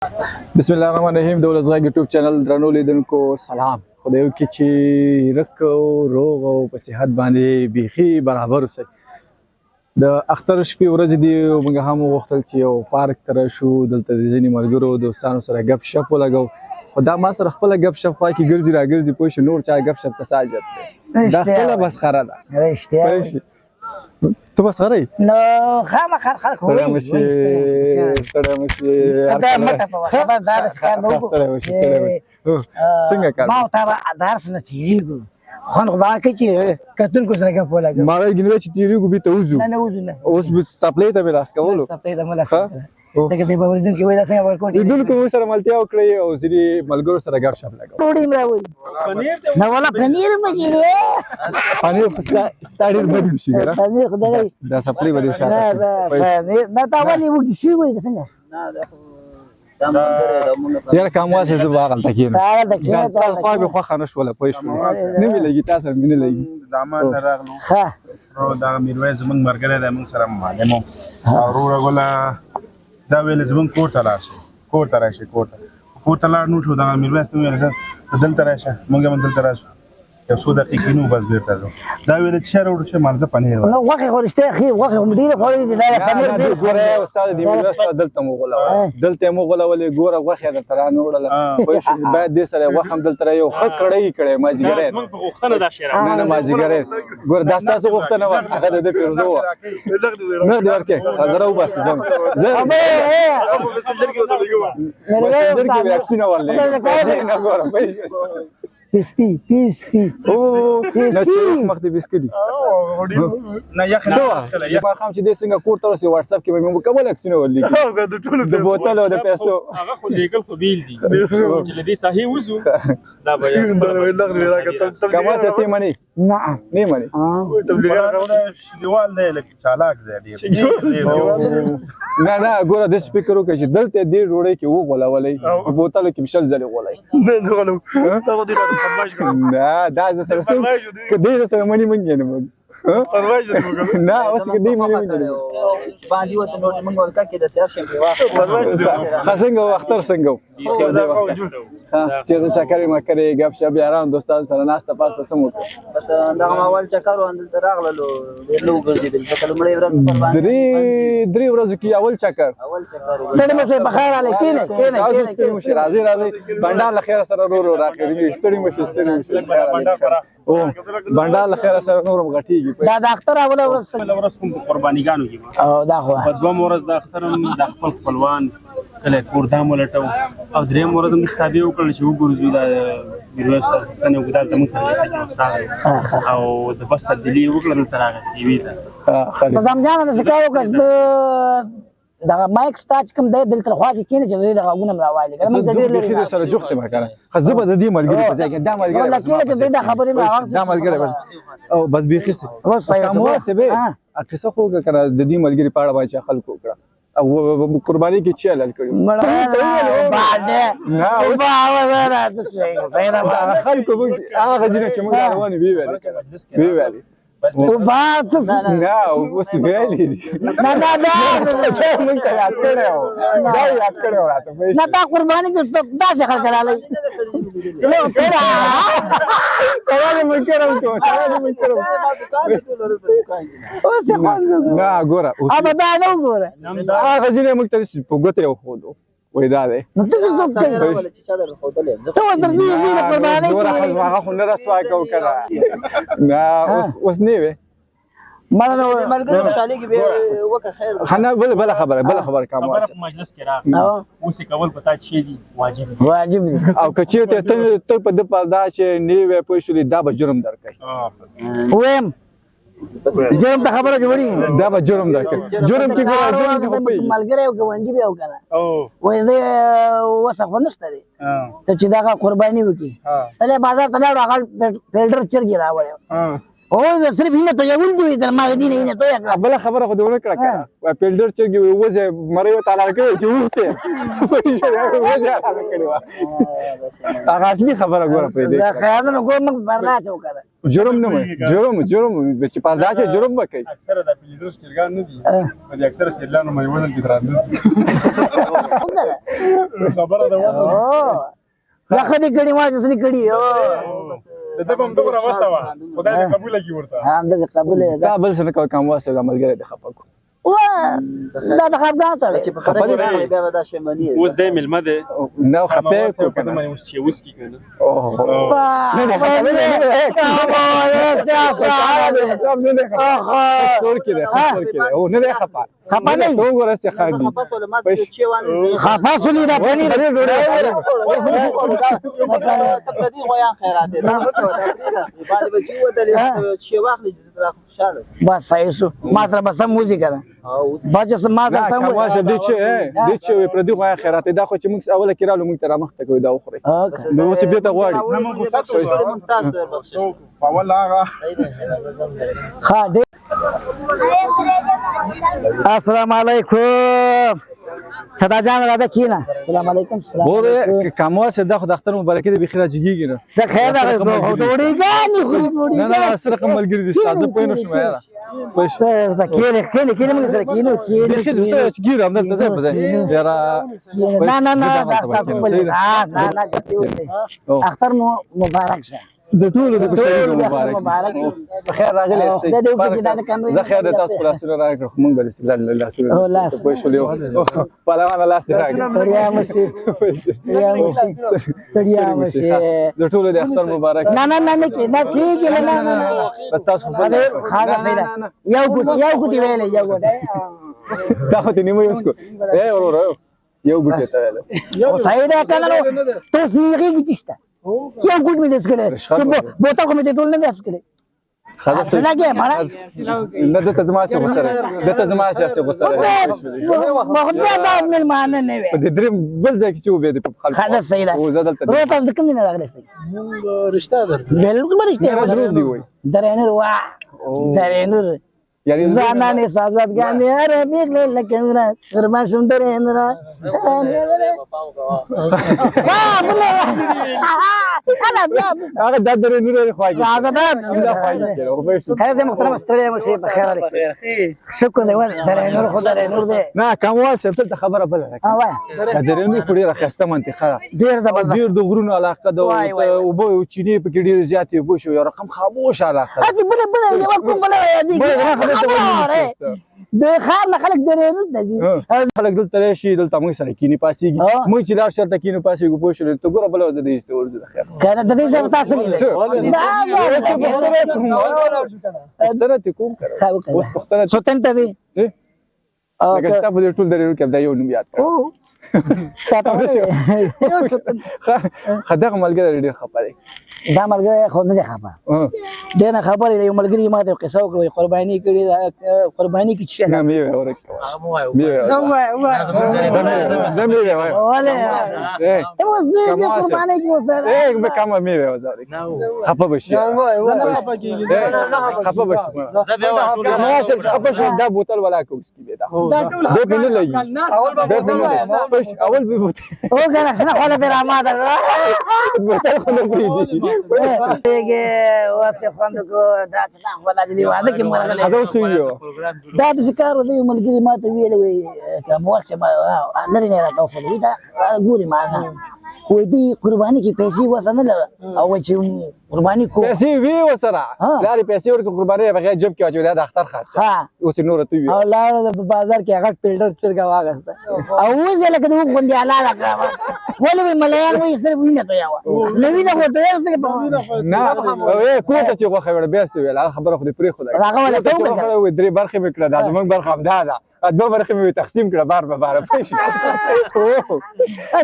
بسم الله الرحمن الرحیم د ولس غږ یوټیوب چینل درنو لیدونکو سلام. خدای وکړي چې رک او روغ او په صحت باندې بیخي برابر اوسئ. د اختر شپې ورځې دي، موږ هم وغوښتل چې یو پارک ته راشو، دلته د ځینې ملګرو دوستانو سره ګپ شپ ولګو. خو دا ما سره خپله ګپ شپ خوا کې ګرځي راګرځي، پوه شو نور چا ګپ شپ ته څه حاجت دی، دا خپله مسخره ده. رښتیا پوه شوې؟ ته مسخره یې؟ نو خامخا خلک ستړی وایي مه شې، ستړی مه شې. دا مه ټپوه، خبردار شه، کار نه وکړو. ستړی مه شې، ستړی مه شې. څنګه کار؟ ما او تا به درس نه تېرېږو، خوند خو به هغه کوي چې کتونکو سره ګپ ولګوو. ما ویل ګینه چې تېرېږو بیرته وځو. نه، نه وځو، نه. اوس به څپلۍ ته مې لاس کولو. څپلۍ ته مه لاس ښه. کوه. ځکه چې اورېدونکي وایي دا څنګه ورکوټ دی. لیدونکو موږ سره ملتیا وکړئ او ځینې ملګرو سره ګپ شپ لګوو. ډوډۍ مې راوړي. نه والا پنیر مې کېږي. پنیر خو ستا ډېر بد شي که نه؟ پنیر خو دغه دا څپلۍ به دې شاته نه کړي. نه پنیر نه، تا ولې وږي شوي وایي که څنګه؟ یاره که همغسې زه به هغلته کښېنم. تا هغلته کښېنه، دا تا ستا هلته خوا مې کښېنه. خوښه نه شوله، پوه شوې؟ نه مې لګي، تا سره مې نه لګي. دامان نه راغلو. ښه. دا میرویس زمونږ ملګری دی، موږ سره معلم و. وروره ګله، دا ویل زمونږ کور ته لاړ شئ، کور ته راشئ، کور ته کور ته لاړ نو شو. دغه میرویس ته ویل ته دلته راشه، موږ هم دلته راشو، یو څو دقیقې نو بس بیرته ځو. دا ویل چې راوړو چې مالزه پنیر نو غوښې خو رښتیا ښې غوښې خو ډېرې خوړلې دي، دا پنیر نه، ډېر ګوره استاد دې میرویس ته دلته مو غولوله، دلته مو غولولې. ګوره غوښې درته رانه وړله، پوه شوې؟ باید دې سره غوښه هم دلته یو ښه کړی کړی مازدیګری. زموږ په غوښتنه دا شی نه نه مازدیګری. ګوره دا ستاسو غوښتنه وه، هغه د ده پیرزو وه. نه دې ورکې زه راوباسه، ځم زه مسنجر کې مې عکسونه ورلېږم. نه ګوره پوه شوې؟ پیسپي پیسپي. او نه چې مخ دې بسکلي نه یخ څه وه ماښام چې دې څنګه کور ته ورسې، واتساپ کې به مې مکمل عکسونه ورلېږي د بوتل او د پیسو. هغه خو لېږل خو بیل دي، چې له دې ساحې وځو دا به کما څه ته منې؟ نه نه منې. شلیوال دی، لکه چالاک دی ډېر. نه نه ګوره داسې فکر وکړه چې دلته دې ډوډۍ کې وغولولئ، په بوتلو کې به 20 ځلې غولئ. نه دا زه سره څه که دې زه سره مني مونږ یې نه منو. نه اوس که دې مني مونږ یې نه منو. باندې وته نو موږ ورکا کې د سیار شم په واخ. ښه څنګه و اختر څنګه و؟ چېرته چکرې مکرې ګپ شپ یاران دوستان سره ناسته پاسته څه مو وکړه؟ بس دغه ما اول چکر و، دلته راغللو ډېر لږ وګرځېدل، ځکه لومړۍ ورځ سفر باندې درې ورځو کې اول چکر. اول چکر و. ستړي مه شئ، په خیر راغلئ. کښېنئ کښېنئ تاسو کښېنئ. ستړي مه شئ، راځئ راځئ بنډار له خیره سره ورو ورو راخېږي. ستړي مه شئ، ستړي مه شئ، او بنډار له خیره سره نور هم غټېږي. دا د اختر اوله ورځ بله ورځ کوم په قربانیګانو کې وه. او دا خو په دوهم ورځ د اختر هم د خپل خپلوان کلی کور دا مو لټوو، او درېیم ورځ هم داسې تابع وکړل چې وګرځو. دا میرویس استاد غوښتنه وکړه، دلته موږ سره لیسه کې استاد دی او د بس تبدیلي یې وکړه، دلته راغی ټي ته. ته دم جانه داسې کار وکړه چې دغه مایک ستا چې کوم دی دلته خوا کې کښېنه چې د دې غږونه هم راوالي، که نه موږ ته ډېر لرې بیخي سره جوخت یم که نه. ښه زه به د دې ملګري په ځای کې دا ملګری ولا کښېنه چې دوی دا خبرې مې راواخلي. دا ملګری بس او بس بیخي څه اوس صحیح کم واسې به قصه خو وکړه که نه، د دې ملګري په اړه باندې چې خلکو وکړه او قرباني کې چې حلال کړي. مړه باندې نه اوس هغه خلکو موږ هغه ځینې چې موږ روان وی ویلې که نه، وی ویلې. نه اوس ویلې دي. نه نه دا موږ ته یاد کړی و، دا یې یاد کړی و راته، پوه نه تا قرباني کې داسې خلک راغلي. سوال یې منکر هم کوم، سوال یې منکر هم. اوس یې خوند وکړو. نه ګوره اوس ابه دا نه وګوره هغه ځینې موږ ته په ګوته یې وښودو، وایي دا دی. نو ته څه څوک کوې؟ چې چا درښودلی ته اوس درځي ځي د قربانۍ ګوره کې. هغه خو نه رسوا کوو که نه. نه اوس اوس نه وې مننه. ملګرو خوشحالي کې به وکه خیر. ښه نه بله بله خبره بله خبره کوم. خبره په مجلس کې راغله، اوس یې کول په تا چې دي واجب دي. واجب دي. او که چېرته ته په ده پردا چې نه وې پوه شولې، دا به جرم درکوي. وایم جرم ته خبره جوړي، دا به جرم درکوي. جرم کې ګوره جرم کې خو پوهېږي. ملګری او ګاونډي بیا وکړه وایي زه وسه خو نشته دی ته چې دغه قرباني وکړي. تله بازار ته لاړو، هغه فیلډر چرګې راوړی او صرف هینه ته یول دی تر ما دې نه هینه ته کړه. بله خبره خو دې ونه کړه که نه، وایي پیلډر چرګې وایي وزې مرۍ ورته حلاله کړې چې وخته وزې حلاله کړې وه. هغه اصلي خبره ګوره پرېږدې. دا خیالونه ګوره موږ برداشت وکړه. جرم نه وای، جرم جرم چې پردا چې جرم وکړي. اکثره دا پیلیدرس چرګان نه دي، په دې اکثره سیلانو مې وزن کې درانده دي. خبره ده وسه. دا خدي کړي ما چې کړي. او د ده هم دومره وسه وه، خدای دې قبوله کړي ورته. هم دې قبول ده. دا بل څه نه کوي، کم واسه دا ملګری دې خفه کو. وا دا د خفګان سره چې په خبره راغلی بیا به دا شی مني. اوس دی مېلمه دی. نه خفه کو په دې باندې اوس چې اوس کی کنه. نه نه خفه نه نه څور کې ده، څور کې ده. او نه ده خفه، خفه نه. څو ګوره چې خاندي. خفه سول ما چې وانه خفه سولې دا پنیر ته پردي غویان خیرات دی دا وکړه، دا پرېږده باندې به چې وتلې چې واخلې چې زه خوشاله. بس صحیح شو، ما سره به سم وځي کنه. بچ ما سره سم. کوم شه دې چې دې چې وي پردي غویا خیرات دا خو چې موږ اوله کې رالو موږ ته رامخته کوي دا وخوري، نو اوس بیا ته غواړي. اول هغه. ها السلام علیکم صدا جان، راځه کینا. السلام علیکم. ګوره کموا سه دا خو د اختر مبارکي دې بخیر راجګیږي نه. د خیر ډوډۍ ګانې خوري ډوډۍ. نه نه سره کوم ملګری دي ساده پوه نه شوم یاره. ته کېنه کېنه کېنه، موږ سره کینو کېنه. بخیر څه چې ګیره هم دلته ځای په ځای یاره. نه نه نه، دا تاسو بل نه نه نه. اختر مو مبارک شه. د ټولو د بشریو مبارک. مبارک. په خیر راغلی یاست. زه خیر د تاسو په لاسونو راکړ، خو مونږ به داسې لاسونه پوه شول. یو پهلوانه لاس دې راکړ. ستړیا مه شي، ستړیا مه شي، ستړیا مه شي. د ټولو د اختر مبارک. نه نه نه نه کې نه کېږي. نه نه نه، بس تاسو خپل خاصه صحیح ده. یو ګوټ، یو ګوټ ویلې، یو ګوټ. دا خو دې نیمه یو څکو. ای وروره، یو ګوټ ته ویل. صحیح ده کنه؟ نو تاسو یې کېږي. یو ګوټ مې دې بوتل خو مې دې ټول نه دی څکلی. خلاص لګې مړه. نه دته زما سي غوسه، دته زما سي غوسه. ما خو بیا دا مېلمانه نه وي. په دې دریم بل ځای کې چې وبې په خلکو. خلاص صحیح ده. او زه دلته روه تاسو د کوم نه راغلی؟ مونږ رښتیا درته بالکل رښتیا. دروغ دی وای. درې نور وا درې نور یعنی ځوانان احساسات ګاندې اره بیغله لکه ورا قربان شم درې نور وا بل انا بیا هغه د درې نور خواږه. راځه دا دا خواږه خو به شو. خیر دې محترم، ستړی مو شي، په خیر دی، شکر دی. ول درې نور خو درې نور دی. نه کموال صاحب، دلته خبره بله ده. وای. درې نور خو ډېره ښایسته منطقه ده. ډېر زبردست. ډېر د غرونو علاقه ده، اوبه او چینې پکې ډېرې زیاتې اوبه شو، یو رقم خاموشه علاقه ده. هسې بله بله یوه کوم بله یادېږي د ښار نه خلک درې نور ته ځي. خلک دلته راشي، دلته موږ سره کینې پاسېږي. موږ چې لاړ شو هلته کینو پاسېږو، پوه شولې؟ ته ګوره بله ورځ د دې ایستې ورځو د خیر. که نه د دې ځای تاسو لیدلی. پوښتنه ترې کوم که اوس پوښتنه سوتن ته دی. لکه ستا په دې ټول درې کې دا یو نوم یاد کړ. ښه دغه ملګری ډېر خفه دی. دا ملګری خو نه دی خفه، دی نه خبرې دی. یو ملګري ما ته قصه وکړه، قرباني کړې ده، قرباني کې څه نه مې ورک مې زه مې وای. ولې اوس زه قرباني کې وسره اے به کم مې وای زه خفه بشي. نه خفه کیږي، خفه بشي. ما چې خفه شو دا بوتل ولا کو اس کی دا به نه لګي، به نه لګي. اول به بوتل او کنه شنه خو به را ما ده بوتل خو نه پریږدي. پیګه واسه خوند کو دا چې دا خو لا دې واده کې مرغله. هغه اوس خو یو دا د کار دی. ملګری ما ته ویل وی کوم چې ما لري نه راته خو دا ګوري ما نه وې دې قرباني کې پیسې وسه نه لره او چې قرباني کو پیسې وی وسره لاري پیسې ورکړه، قرباني بغیر جب کې واچو دا د اختر خرچ اوس نور ته وی. او لاړو په بازار کې هغه پیلډر چرګه واغسته او وزه لکه د غوندې حلاله کړه. ولې وی ملایان وی صرف وینه ته یاوه نو وینه خو ته یو څه نه اے کوته چې غوښه وړ بیا څه ویل هغه خبره خو دې پرې خو هغه ولا ته وکړه وې درې برخې مې کړه، دا زمونږ برخه هم دا ده، دوه برخې مې تقسیم کړه بار به بار پوه شو.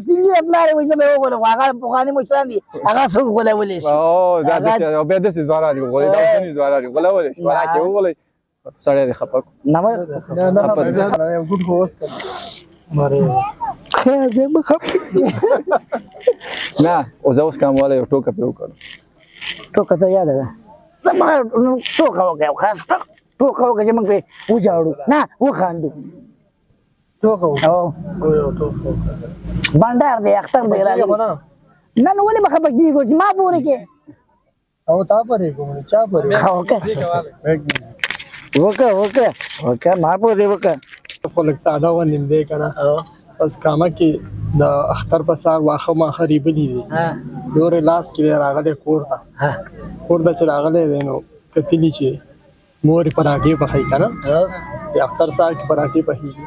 سپین ږیری پلار وایي زه به وغولوم، هغه پخواني مشران دي، هغه څوک غولولی شي؟ او دا داسې او بیا داسې ځوانان دي غولوي، دا اوسني ځوانان دي غولولی شي. ولاکې وغولوي سړی دې خفه کړو. نه خفه دی. یو ګوټ خو اوس کړه ماره. خیر دی، مه خفه. نه او زه اوس کموالی یو ټوکه پرې وکړم. ټوکه ته یاده ده، زما ټوکه وکړه، خاص ټوکه وکړه چې موږ پرې وژاړو نه وخاندو. ټوکه او یو ټوکه وکړه. بنډار دی، اختر دی راغلی. نن ولې به خفه کېږو چې ما پورې کې؟ او تا پرې کوم چا پرې؟ ښه وکړه وکړه وکړه وکړه ما پورې وکړه. خو لږ ساده غوندې دی که نه؟ بس کامه کې د اختر په سهار واښه ماښه ریبلي دي. لورې لاس کې دی راغلی کور ته. کور ته چې راغلی دی نو کتلي چې مور یې پراټې پخوي که نه، د اختر سهار کې پراټې پخېږي.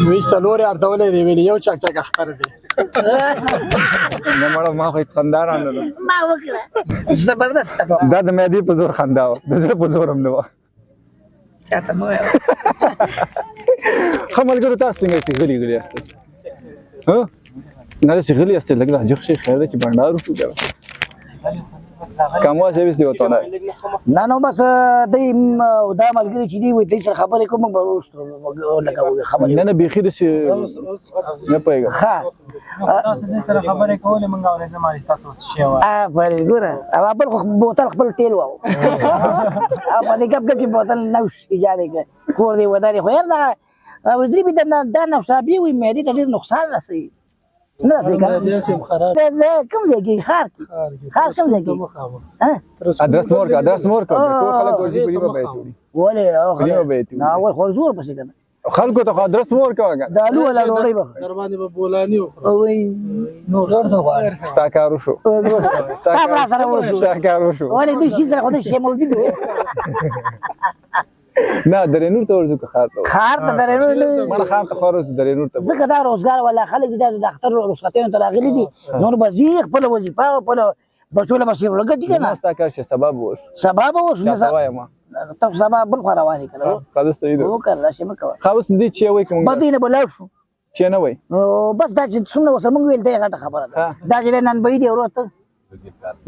نو ایسته لورې اردولی دی، ویلې یو چک چک اختر دی. نه مړه، ما خو هېڅ خندا رانه ده. ما وکړه، زبردست. دا د معدې په زور خندا وه، د زړه په زور هم نه وه. چاته مه وایه. ښه ملګرو، تاسو څنګه یاستئ؟ غلي غلي یاستئ؟ ها نه، داسې غلي یاستئ، لږ راجغ شئ. خیر دی چې بنډار وکړو که نه. کموا صاحب دې وته نه؟ نه نو بس دی دا ملګری چې دی وای دی سره خبرې کوم، به وروسته لکه خبرې. نه نه، بیخي داسې نه پوهېږم. ښه، تاسو دې سره خبرې کولې، مونږ اورېدل ما چې تاسو څه شی وایي. آفرین، ګوره او بل خو بوتل خپل ټیل واو او په دې ګپ ګپ کې بوتل نوش ایجاد کړ. کور دی ودانې خو یار، دا درې به دا نوشابې وي، معدې ته ډېر نقصان رسوي. نه رسوي که نه؟ کوم ځای کې؟ ښار کې؟ ښار کوم ځای کې؟ ادرس مور کا، ادرس مور کا. ټول خلک ورځي، په دې به بیت وړي. ولې؟ په دې به بیت. نه ول، خو زور پسې کنه. خلکو ته خو ادرس مور کوه کنه. د الو ولا ډوډۍ به در باندې به بولاني وخورم. وای نور څه غواړې؟ ستا کار وشو. ستا را سره وشو. ستا کار وشو. ولې دې شي سره خو دې شی موجود دی. نه، درې نور ته ورځو که ښار ته؟ ښار ته، درې نور. مړه، ښار ته خو ورځو، درې نور ته. ځکه دا روزګار ولا خلک دي، دا د اختر رخصتیانو ته راغلي دي، نور به ځي خپله وظیفه او خپل بچو له به شي ورګټي که نه. ستا کار شه، سبب اوس سبا به اوس چا ته وایم؟ ته سبا بل خوا روان یې کنه. ښه، صحیح ده. وکړه، داسې مه کوه. ښه، اوس دې چې وایي کوم بدې نه به لاړ شو. چې نه وایي. نو بس دا چې څومره ورسره مونږ ویل، دا غټه خبره ده. دا چې نن به دی ورته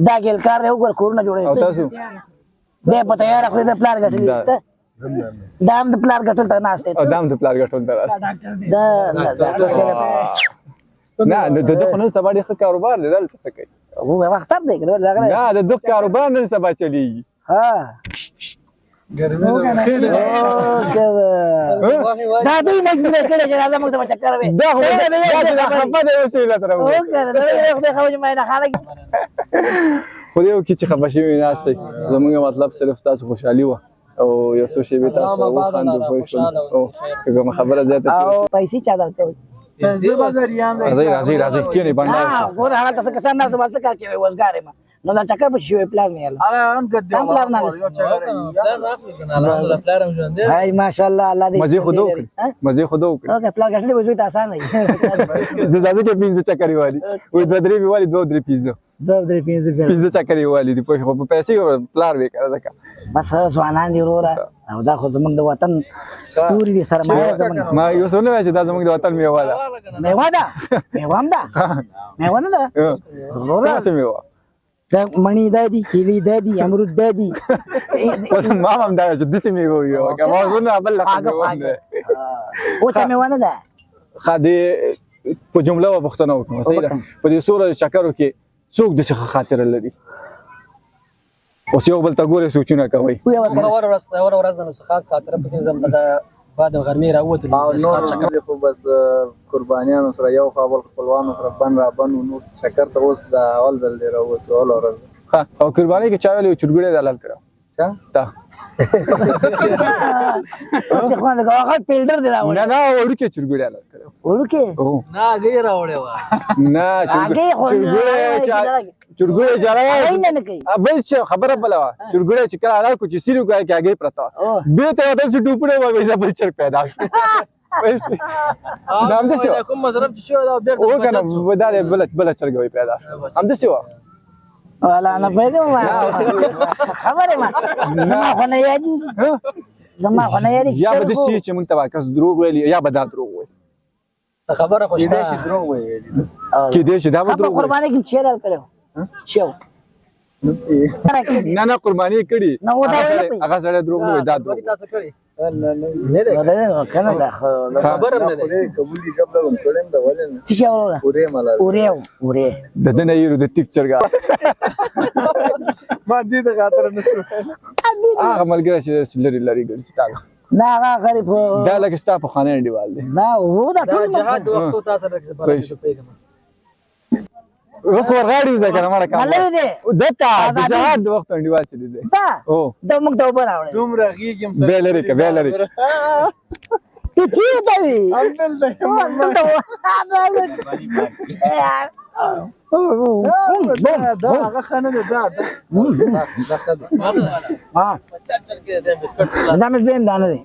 دا ګل کار دی، وګوره کورونه جوړوي. او تاسو دی په تیاره خو د پلار ګټلې، دا هم د پلار ګټل ته ناست دی. او دا هم د پلار ګټل ته ناست. دا ډاکټر صاحب. نه، د ده خو نن سبا ډېر ښه کاروبار دی، دلته څه کوي؟ هو، اختر دی که راغلی. نه، د ده کاروبار نن سبا چلیږي. ها، دا دوی مجبور کړی چې راځه موږ ته به چکر وي. دا خو دا خفه دی اوس یې راته. وکړه، دا خدای خبر چې ما نه خلک. خدای وکړي چې خفه شوي ناست. زمونږ مطلب صرف ستاسو خوشحالي وه او یو څو شېبې تاسو وخاندو، پوه شول؟ او که کومه خبره زیاته او پیسې چا درکوي؟ راځئ راځئ راځئ، کښېنئ، بنډار. ګوره هغه څه کسان ناست، څه کار کوي؟ وزګار یم، نو دا چکر به شوی. پلار نه یاله، هم پلار نه. هاي، ماشاءالله، الله دې مزه خو دوه کړي، مزه خو دوه کړي. اوکه، پلار ګټلې وځي ته آسان دی. د ځکه پنځه چکرې والی وې، دوه درې وی والی، دوه درې پنځه، دوه درې پنځه، پنځه چکرې والی دي، پوه په پیسې پلار وې کړه ځکه. بس ځوانان دي وروره، او دا خو زمونږ د وطن ستوري دي، سرمایه زمونږ. ما یو څه نه وایي چې دا زمونږ د وطن میوه ده. میوه ده، میوه هم ده، میوه نه ده وروره؟ څه میوه؟ دا مڼې دا دي، کیلې دا دي، امرود دا دي. ما هم دا چې داسې میوه وي که ما زه بل خواږه خواږه وچه میوه نه ده. ښه، دې په جمله و پوښتنه وکړم، صحیح ده؟ په دې څو ورځې چکرو کې څوک داسې ښه خاطره لري؟ اوس یو بل ته ګورئ، سوچونه کوئ. هره ورځ نو څه خاص خاطره پکې زم دغه بعد غرمې راووتلو. او نور خو بس قربانیانو سره یو خوا، بل خپلوانو سره بن را بن، نور چکر ته اوس دا اول ځل دی راووتو، اول ورځ. ښه، او قربانۍ کې چا ویل یو چرګوړی د حلال کړو؟ چا؟ تا. اوس خو دا هغه پیلډر دی راوړی. نه نه، وړوکی چرګوړی حلال کړو. وړوکی؟ نه، هګۍ راوړی وه. نه، هګۍ خو چرګوړی، چرګوړی چې حلال نه نه کوي. بل څه خبره بله وه. چرګوړی چې کله حلال کړو، چې سیلو کوي کې هګۍ پرته وه، بیا ته داسې ټوپونه ووایي، بل چرګ پیدا شو. دا همداسې وه. کوم مضرب چې شو دا بیرته وکنه، دا بله بله چرګه وي پیدا شو، همداسې وه. ولا نه پوهېږم، خبرې ما زما خو نه یادېږي، زما خو نه یادېږي. یا به داسې چې موږ ته به کس دروغ ویلي، یا به دا دروغ وایي. خبره خو شته. کېدای شي دروغ ویلي. کېدای شي دا به دروغ. قرباني کې چې حلال کړو شو؟ نه نه، قرباني کړي. هغه سړی دروغ نه وایي، دا دروغ. تاسو کړي؟ نه ده کنه، دا خبره نه ده. قبول دي، قبل هم کړم دا، ولې نه؟ څه شی وروره؟ اورې مالا اورې اورې. د دې نه یې د ټیک چرګا. ما دې د خاطر نه شو. هغه ملګری چې لري لري ګرځي تا؟ نه، هغه غریب. دا لکه ستا په خانه انډیوال دی. نه، وو دا ټول جهاد وختو تاسو سره پوهېږم. اوس ورغاړي ځکه کنه مړه کار ملګری دی دته د جهاد د وخت انډیوال چې دی. دا او دا موږ ته اوبه راوړی. دومره غیږم. بیا لري که بیا لري. ته چیرته وې؟ همدلته یم. همدلته وه. دا دا هغه ښه نه ده، دا دا دا ښه ده. ها، دا مې بیم دا نه دی.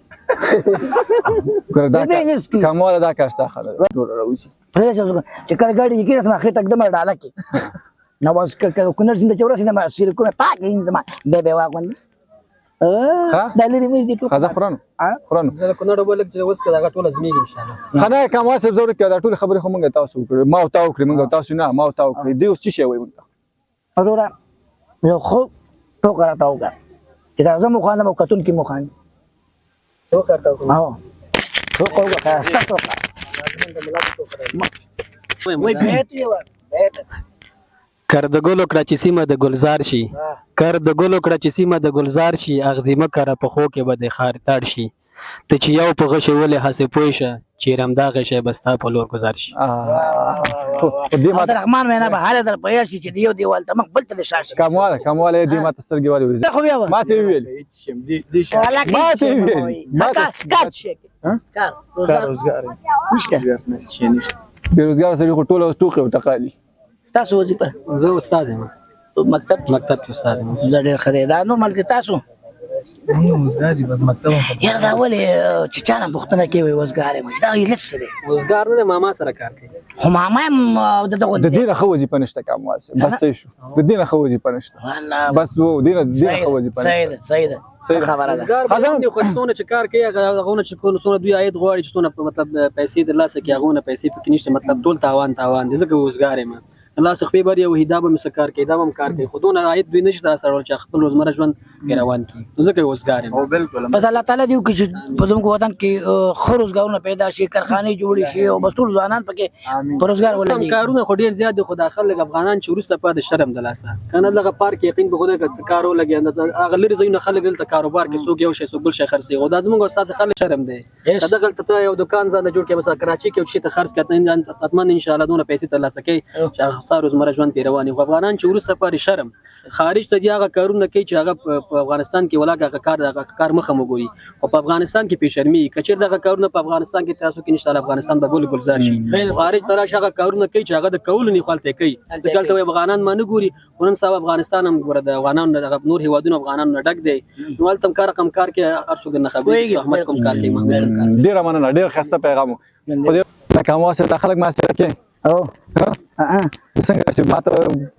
ګوره دا دې نه څکي. کمواله دا کار ستا ښه ده، ټول راوځي. پرې چې کله ګاډي کې کېناستم، خېټه ږدم ډاله کې. نو بس کونړ سیند چې ورسېدم، سیر کومه پاک یې زما بیا بیا واغوندي. ښه؟ دا لرې مې دي ټول. ښځه خورانو خورانو. زه د کونړ اوبه لږ چې وڅښه، هغه ټوله زمېږي انشاءالله. ښه نه کاموال صاحب، زه ورکه دا ټول خبرې خو مونږ تاسو وکړې، ما او تا وکړې، مونږ تاسو نه، ما او تا وکړې. دی اوس څه شی وایي مونږ ته؟ وروره، یو ښه ټوکه راته وکړه چې دا زه مو خاندم او کتونکي مو خاندي. ټوکه راته وکړه. هو، ټوکه وکړه، ښایسته ټوکه. وایي بیت یې وایه، بیت. کر د ګلو کړه چې سیمه د ګلزار شي، کر د ګلو کړه چې سیمه د ګلزار شي، اغزي مه کره په خو کې به د خار تاړ شي، ته چې یو په غشي ولې هسې پوه شه چې رمدا غشی به ستا په لور ګذار شي. خو دې ما عبدالرحمن وینا به هله در پیدا شي چې د یو دیوال ته مخ بل ته د شا شي. کمواله کمواله، دې ما ته سترګې والي ورځي. خو بیا وه. ما ته ویل، ما ته ویل، ما ته کار څه شي؟ کار روزګار نشته. نشته. بېروزګاره سړي خو ټوله ورځ ټوقې او ټقالي. تاسو وظیفه؟ زه استاد یم. مکتب؟ مکتب کې استاد یم. دا ډېر ښه دی. دا نور ملګري تاسو؟ یاره دا ولې چې چا نه پوښتنه کوي وایي وزګار یم، دا علت څه دی؟ روزګار نه دی، ماما سره کار کوي. خو ماما یم د دغه د دې نه ښه وظیفه نشته کاموال صاحب، بس صحیح شو، د دې نه ښه وظیفه نشته. والله بس وو، دې نه ښه وظیفه صحیح نشته. ده، صحیح ده، صحیح ده. خبره ده. روزګار به هم دی، خو څونه چې کار کوي هغه هغونه چې کوم څونه دوی عاید غواړي چې څونه په مطلب پیسې ترلاسه کړي، هغونه پیسې پکې نشته، مطلب ټول تاوان تاوان دی، ځکه وزګار یم. الله څخه خپې بری وهي، دا به مې څه کار کوي، دا به هم کار کوي، خو دونه عاید دوی نشي ترلاسه کولای چې خپل روزمره ژوند پرې روان کړي، نو ځکه وزګار یم. او بالکل. بس الله تعالی دې وکړي چې په زموږ وطن کې ښه روزګارونه پیدا شي، کارخانې جوړې شي او بس ټول ځوانان پکې په روزګار سم ولګي. کارونه خو ډیر زیات دي، خو دا خلک افغانان چې وروسته پاتې شرم د لاسه که نه دغه پارک یقین په خدای که کار ولګي، هغه لرې ځایونه خلک دلته کاروبار کې څوک یو شی څوک بل شی خرڅوي، خو دا زموږ استاد خلک شرم دی. که دغلته ته یو دکان ځان له جوړ کړې، مثلا کراچۍ کې یو شی ته خرڅ کړې، حتما ان شاء الله دونه پیسې ترلاسه کوي چې هغه ستا روزمره ژوند پرې روان وي. خو افغانان چې وروسته پاتې شرم خارج ته ځي، هغه کارونه کوي چې هغه په افغانستان کې ولاکه هغه کار هغه کار مخه مو ګوري، خو په افغانستان کې پېشرمي. که چېرې دغه کارونه په افغانستان کې تاسو کې نشته، افغانستان به ګل ګلزار شي. خارج ته راشه هغه کارونه کوي چې هغه د کولو نه، خو هلته یې کوي، ځکه هلته وایي افغانان ما نه ګوري. خو نن سبا افغانستان هم ګوره د افغانانو نه دغه نور هیوادونو افغانانو نه ډک دی، نو هلته هم کار رقم کار کوي، هر څوک درنه خبرېږي، احمد کوم کار کوي، محمود کوم کار کوي. ډېره مننه، ډېر ښایسته پیغام و. خو دا کاموال صاحب دا خلک ما سره کې او څنګه چې ما ته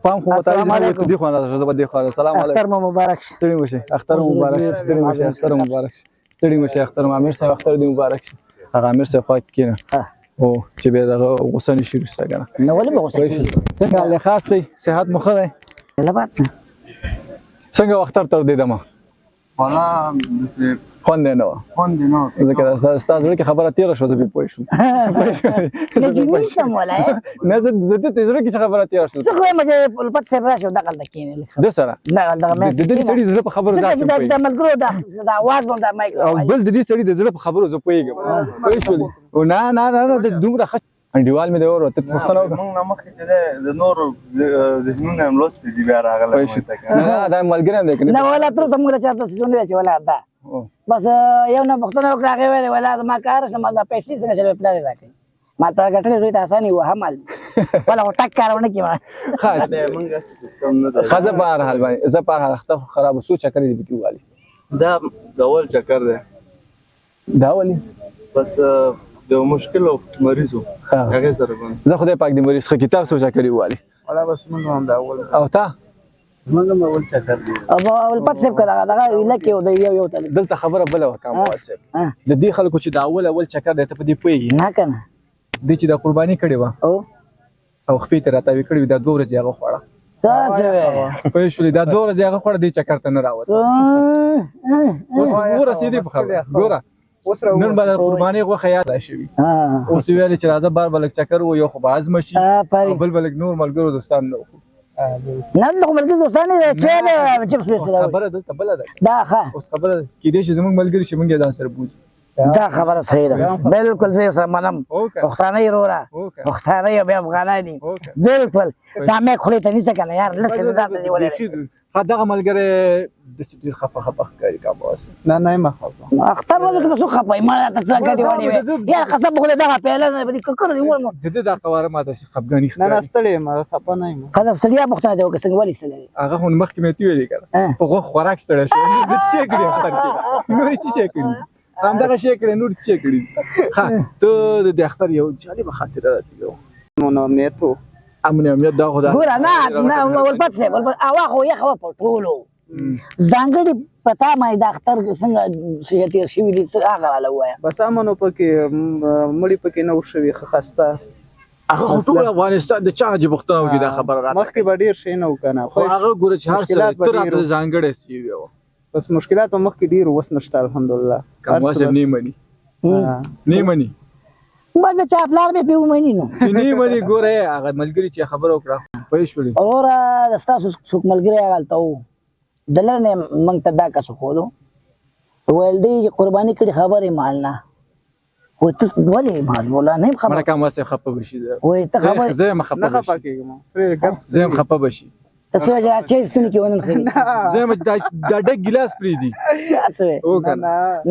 پام خو السلام وتاوي علیکم. دي، خو نه زه به دې خو. السلام علیکم. اختر مو مبارک شه. ستړي مه شئ، اختر مو مبارک شي. ستړي مه شئ، اختر مو مبارک شي. ستړي مه شئ، اختر مو. امیر صاحب اختر دې مبارک شي. هغه امیر صاحب خوا کې کښېنه او چې بیا دغه غوسه نه شي وروسته که نه. نو ولې به غوسه کېږي؟ څنګه حال دی؟ خاص دی؟ صحت مو ښه دی؟ لبات. څنګه اختر تر دې دمه؟ والا داسې خوند یې نه وه. خوند یې نه وه. ځکه ستا زړه کې خبره تېره شوه، زه پرې پوه شوم. نه جنې سم ولا نه، زه د دې زړه کې چې خبره تېره شوه. زه خو وایم چې الفت صاحب راشي او دغلته کښېني. ده سره دغه مېز د دې سړي زړه په خبرو ځکه داسې چې پوهېږم. د ملګرو د اواز به هم دا مایک او بل د دې سړي د زړه په خبرو زه پوهېږم، پوه شولې؟ او نه نه نه نه، د دومره ښه انډیوال مې دی وروره، ته پوښتنه وکړه. موږ نه مخکې چې دی د نورو ذهنونه هم لوستي دي، بیا راغلی پوه شو. نه نه، دا ملګری هم دی که نه؟ ولا تر اوسه موږ له چا داسې ونه ویل چې ولا دا بس یو نه پوښتنه وکړه، هغې ویلې ولا زما کار شته، ما دا پیسې څنګه چلوې، پلار یې راکوي، مال پلار ګټلې زوی ته اساني وه مال ولا خو ټک کار ونه کړي ما. ښه موږ هسې سیستم نه دی. ښه، زه په هر حال باندې، زه په هر حال اختر خو خراب و، څو چکرې دې پکې ووهلې؟ دا د اول چکر دی. دا ولې؟ بس د مشکل او مریض و هغې سره باندې. زه خدای پاک دې مریض ښه کړي. تا څو چکرې ووهلې؟ ولا بس موږ هم دا اول. او تا؟ موږ هم اول چکر دی. الفت صاحب که دغه دغه ویله کې د یو یو ته دلته خبره بله وه کاموال صاحب، د دې خلکو چې د اول اول چکر دی، ته په دې پوهېږي؟ نه که نه. دې چې دا قرباني کړې وه او او خپې ته راتاوې کړې وې، دا دوه ورځې هغه خوړه. دا څه وایې؟ پوه شولې؟ دا دوه ورځې هغه خوړه، دې چکر ته نه راوته. اوس ورسېدې په خبره ګوره، نن به د قربانۍ غوښه یاد شوي. اوس یې ویل چې راځه بار به لږ چکر و، یو خو به هضمه شي او بل به لږ نور ملګرو دوستان نه وخورو. نه دلته خو ملګري دوستان دي، چې د چپس پېس راوړي. خبره دلته بله ده. دا ښه اوس خبره کېدای شي زموږ ملګري شي، موږ یې ځان سره بوځو. دا خبره صحیح ده، بالکل زه یې سره منم. پښتانه یې وروره، پښتانه یې بیا افغانان دي بالکل. دا مې خولې ته نیسه که نه یار، لسې ځان ته نیولی دی. ښه دغه ملګری داسې ډېر خفه خفه ښکاري کابه اوس. نه نه یم خفه. اختر ورځ کې به څوک خفه وي؟ ما راته څه ګډې وډې وې یاره قسم په خدای دغه پیاله نه په دې ککرو دې وړم. د ده دا قواره ما داسې خفګاني نه نه ښکاري. ستړی یم، خفه نه یم. ښه د ستړیا پوښتنه دې وکړه څنګه ولې ستړی یې؟ هغه خو مخکې مې ته ویلې که نه په غوښه خوراک ستړی شوی، نور د څه کړي اختر کې نور یې څه شی کړي؟ همدغه شی کړی نور څه شی کړي؟ ښه ته د دې اختر یو جالبه خاطره راته ووایه. امن او امنیت وو. امن امنیت دا خو دا ګوره نه نه ولپت صاحب ولپت هوا خو یخه وه په ټولو ځانګړي په تا باندې د اختر څنګه څه تېر شوي دي څه هغه راله ووایه. بس امن و پکې، مړي پکې نه وو شوي، ښه خسته. هغه خو ټول افغانستان د چا نه چې پوښتنه وکړي دا خبره راته مخکې به ډېر شی نه وو که نه، خو هغه ګوره چې هر څه ته راته ځانګړی څه ویوه. بس مشکلات په مخکې ډېر وو، اوس نشته الحمدلله. کاموا صاحب نه مني، نه مني. بس د چا پلار به پرې ومني نو. چې نه مني ګوره هغه ملګري چې خبره وکړه پوه شولې. وروره د ستاسو څوک ملګری هغه هلته وو د لرې نه یې موږ ته دا کس وښودو ویل دی چې قرباني کړي خبر یې مال نه وایي ته ولې مال ولا نه یم خبر. مړه کاموا صاحب خفه به شي. وایي ته خبر زه یم خفه نه خفه کېږم زه یم خفه به شي. ته څه وایې چې چای ستوني کې ونه نښلي؟ زه یم دا ډک ګیلاس پرېږدي. څه وایې؟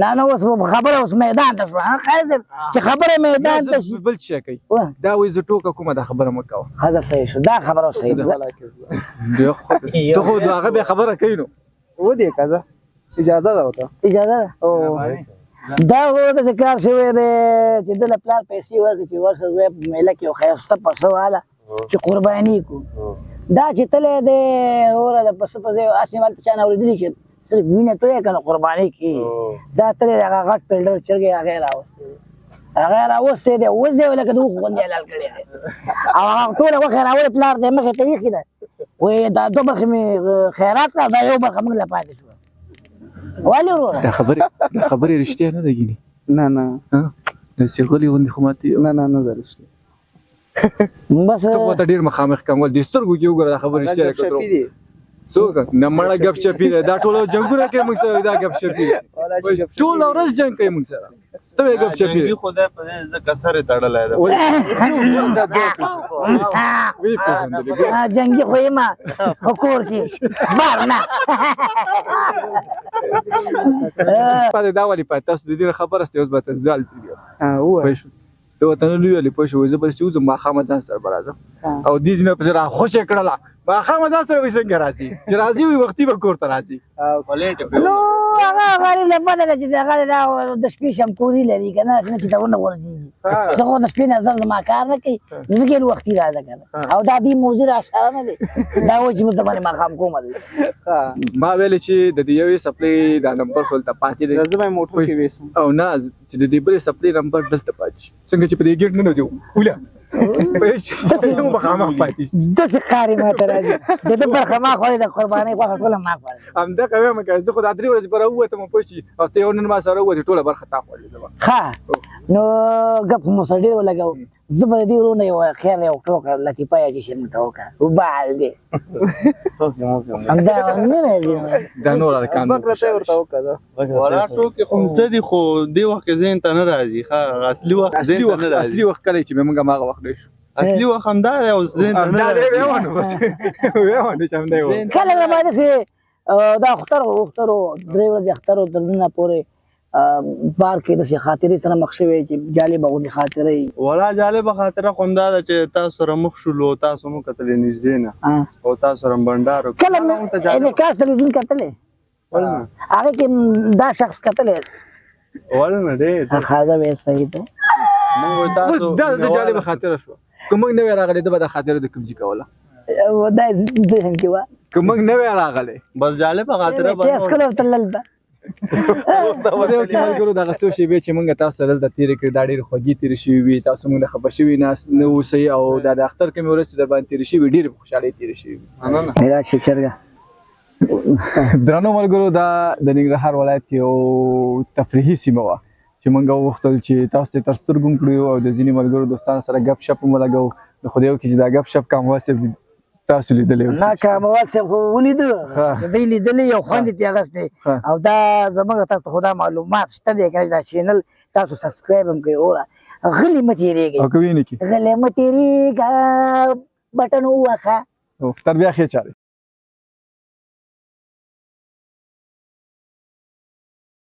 نه نه اوس خبره اوس میدان ته شوه خیر صاحب چې خبره میدان ته شي. بل څه کوي دا وایي زه ټوکه کومه دا خبره مه کوه. ښه ده صحیح شو دا خبره اوس صحیح ده. ته خو هغه بیا خبره کوي نو. ودې که ځه اجازه ده ورته. اجازه ده. دا ورور داسې کار شوی دی چې ده له پلار پیسې ورکړي چې ورشه زوی په میله کې یو ښایسته پسه واله چې قرباني کړو. دا چې تللی دی وروره د پسه په ځای هسې هلته چا نه اورېدلي چې صرف وینه تویه که نه قرباني کېږي. دا تللی دی هغه غټ پلډر چرګ یې هغه یې راوستی دی، هغه یې راوستی دی اوس دی لکه د اوښ غوندې حلال کړی دی او هغه ټوله غوښه یې راوړې پلار ته یې مخې ته ایښې ده وایي دا دوه برخې مې خیرات کړه دا یو برخه موږ له پاتې شوه. ولې وروره؟ دا خبرې دا خبرې رښتیا نه ده ګینې؟ نه نه. داسې غلي غوندې خو ماته نه نه نه ده رښتیا. بس ته خو ته ډېر مخامخ کم ول دې سترګو کې وګوره دا خبرې رښتیا ده که دروغ؟ څوک نه مړه ګپ شپي ده دا ټوله جنګونه کوي موږ سره دا ګپ شپي ده ټوله ورځ جنګ کوي موږ سره ته یې ګپ شپي جنګي خدای په دې ځکه سر یې تړلی دی. ویې پېژندلې جنګي خو یم خو کور کې بار نه. پاتې دا ولې پاتې تاسو د دې نه خبر یاست اوس به تاسو دال ووایه. ته ورته نه ویلې پوه شوې زه به چې وځم ماښام ځان سره به راځم او دې ځینې پسې را خوشې کړله ماښام ځان سره به څنګه راځي چې راځي وي وختي به کور ته راځي. نو هغه غریب له پته ده چې هغه دا د شپې شمکوري لري که نه نه چې ته ونه غورځېږي زه خو د شپې نظر زما کار نه کوي نو ځکه یې وختي راځه که نه او دا دې موضوع را اشاره نه دی دا وایي چې موږ ته باندې ماښام کومه دی. ما ویل چې د دې یوې څپلۍ دا نمبر خو دلته پاتې دی. زه به یې موټر کې ویسم. او نه چې د دې بلې څپلۍ نمبر دلته پاتې شي څنګه چې په دې ګېټ ننوځي وله داسې مخامخ پاتې شي. داسې قاري ماته راځي د ده برخه ما خوړې د قربانۍ غوښه ټوله ما خوړې. همدغه وایم که زه خو دا درې ورځې پر ووتم پوه شي او ته یو نن ما سره ووتې ټوله برخه تا خوړلې زما. ښه نو ګپ خو مو سره ډېر ولګاوه زه به د دې ورو نه یوه خیر یو ټوکه لطیفه یا چې شی مو ته وکړه وبال دی همدا نه راځي دا نور هلکان بکره ته ورته وکړه ولا ټوکې خو زده دي خو دې وخت کې ذهن ته نه راځي ښه اصلي وخت اصلي وخت اصلي وخت کله چې موږ هماغه وخت دی شو اصلي وخت همدا دی او ذهن ته نه همدا دی ویې بس ویې چې همدا یې کله به داسې دا اختر اختر درې ورځې اختر تر ننه پورې پارک کې داسې خاطرې سره مخ شوی چې جالبه غوندې خاطرې؟ ولا جالبه خاطره خو همدا ده چې تاسو سره مخ شولو او تاسو مو کتلې نږدې نه او تاسو سره بنډار وکړ. کله مې انعکاس تلویزیون کتلی هغه کې دا شخص کتلی؟ ولې نه ډېر ښه ده ویل صحیح ده. موږ تاسو دا د جالبه خاطره شوه که موږ نه وای راغلي ده به دا خاطره د کوم ځای کوله؟ دا ذهن کې وه که موږ نه وای راغلي بس جالبه خاطره به چې سکول ته تلل به. خدای وکړي ملګرو دغه څو شېبې چې موږ تاسو سره دلته تېرې کړې دا ډېرې خوږې تېرې شوې وي تاسو موږ نه خفه شوي نه اوسئ او دا د اختر کومې ورځ چې در باندې تېرې شوي ډېرې په خوشحالۍ تېرې شوي وي. راشي چرګه. درنو ملګرو دا د ننګرهار ولایت یو تفریحي سیمه وه چې موږ وغوښتل چې تاسو ته تر سترګو کړو او د ځینې ملګرو دوستانو سره ګپ شپ هم ولګوو نو خدای وکړي چې دا ګپ شپ کام واسه تاسو لیدلی نه کاموال صاحب خو ولیدو چې دی لیدلی یو خوند یې ترې اخیستی او دا زموږ تاسو خو دا معلومات شته دی که نه دا چینل تاسو سبسکرایب هم کړئ وروره غلي مه تېرېږئ او که وینې کې غلی مه تېرېږه بټن ووهه تر بیا ښې چارې.